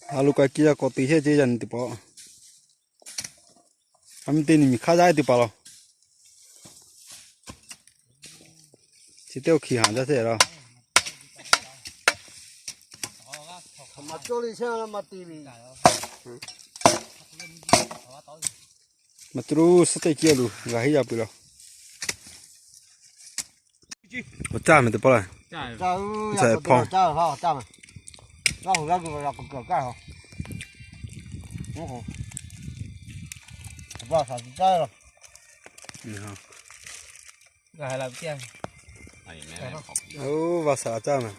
A lo ka kiˇ yaˇ k'awꞈ te chehˇ ceˇ yaˇ nyi teˇ pawˆ. A mi te nyi miˬ hk'aˇ yaˇ teˇ hpaˍ law. Chi teˇ oˇ hkiˬ haˍ jaˇ ceˇ law. Maˍ cawˬ lo suhˉ teˇ kiˇ a lo g'a heˆ yaˇ peuˬ law. Awˬ caˇ meh teˇ pawˆ laˇ. Awˬ caˇ hpawˇ. Oˇ, va saˍ caˇ meh.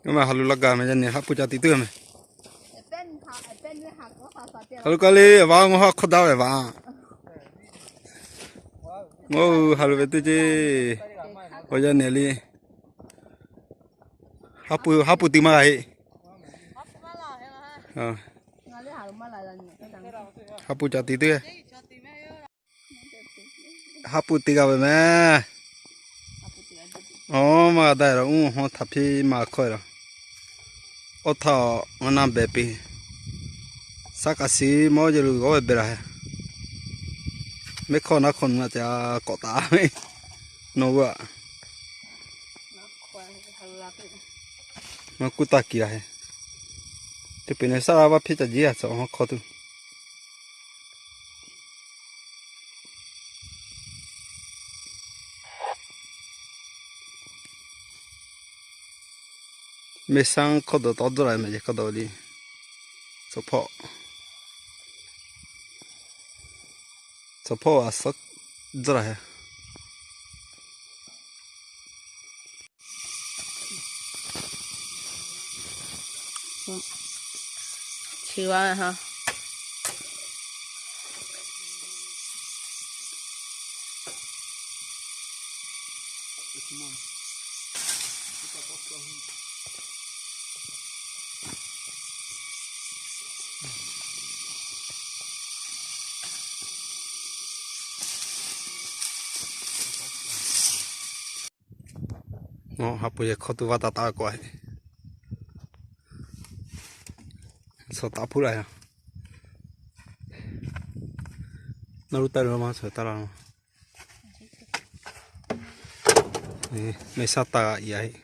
Oˇ ma ha lu laˇ gaˬ meh, yaˇ nehˬ haˉ pui ca te tuˬ meh. Ha lu ka le, vaꞈ ngawˬ ha hk'awˇ daꞈ ve vaꞈ. Ngawˬ hui ha lu ve teˇ ceˇ. Awˬ yaˇ nehˬ le. Haˉ pui, haˉ pui te maˇ g'a heˆ. Haˉ pui ca te tuˬ. Haˉ pui te g'a ve meh. Aˬ, maˇ g'a daꞈ la, uˉ hawˉ htaꞈ hpiˇ maˇ hkawˇ la. Awˬ htaˇ ngaˬ naˆ behˍ piˇ. Saˉ k'a shiˍ mawˇ jeˬ lo g'awˇ ve behˍ la he. Mehˆ hkawˇ naˆ hkawˇ nu a ca k'awꞈ taˍ ve. Nawˬ g'uˇ a. Maˇ kuˇ taˇ kiˬ la he. Teˇ peuˬ ne saˉ la vaˇ hpiˇ ca jiˉ a tcuh hawˉ hkawˇ tuˬ. Mehˆ saˉ hkawˇ dawˬ tawˆ dawˇ la meh, hkawˇ dawˬ le. Tcuh hpawˇ, tcuh hpawˇ a suhˉ dawˇ la he. Chi wa ha. Haˉ pui yehˬ hkawˇ tuˬ vaˇ taˍ taˍ k'o, suhˍ taˍ hpuˇ la yaˇ. Naˇ luˇ taˇ lo ma suhˍ taˇ la. Mehˆ saˉ taˇ g'a i a heˆ.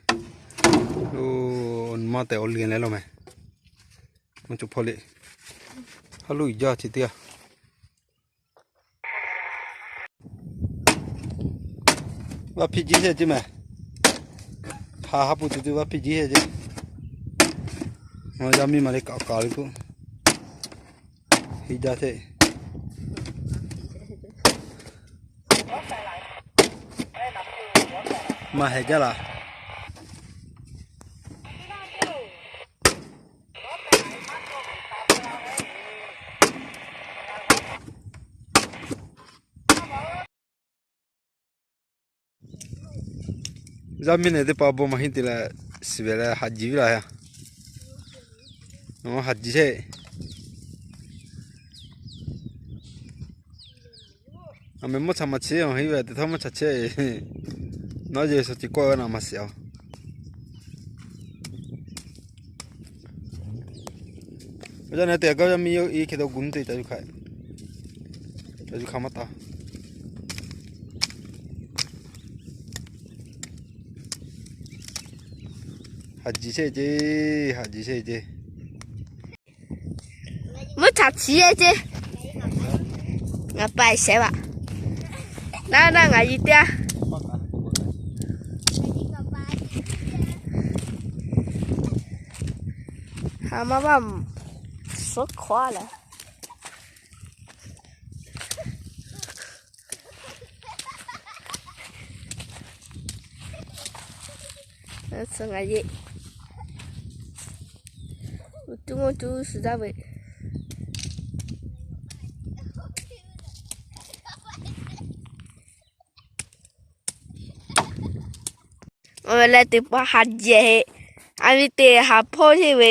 Oˇ, maˇ tehꞈ awˬ liꞈ leh law meh. Maˇ cawˬ hpawˇ le. Haˉ luˇ iˍ jaˇ chi teˇ g'aˇ. Vaˇ hpiˇ jiˇ heˆ ceˇ meh. Hk'a haˉ pui tuˬ tuˬ vaˇ hpiˇ jiˇ heˆ ceˇ. Yaˇ miˇ ma le kaꞈ kaˍ le k'o, heˆ jaˇ hteˇ. Maˇ heˆ jaˇ laˬ. Yaˇ miˇ nehˬ teˇ hpaˍ bon maˇ heˆ te leh, shiˍ ve leh haꞈ jiˬ ve laˇ. Haꞈ jiˬ sheˍ. A meh mvuhˇ cha maˇ chehˇ, awˬ heˆ ve teˇ htawˇ mvuhˇ cha chehˇ. Nawˉ yehˬ suhˍ ci kawˆ ve naˬ maˇ shiˍ a. Awˬ yaˇ nehˬ teˇ g'aˇ yaˇ miˇ yawˇ iˉ hk'e dawˇ gu mvuhˇ te ca yuˬ hk'aꞈ. Ca yuˬ hk'aꞈ maˇ taˍ. Haꞈ jiˬ sheˍ ceˇ, haꞈ jiˬ sheˍ ceˇ. Mvuhˇ cha chi e ceˇ. Ngaˬ pa shehˍ vaꞈ. Naˉ naˉ ngaˬ yi teˇ a. Ha maˇ maˇ suhˉ hkawˇ leh. Suh ngaˬ yeꞈ. Uˉ tuˉ maˇ tuˉ suh daˇ ve. Awˬ ve leh teˇ hpaˍ haꞈ jehˬ heˆ. A ve teˇ haꞈ hpawˇ heˆ ve.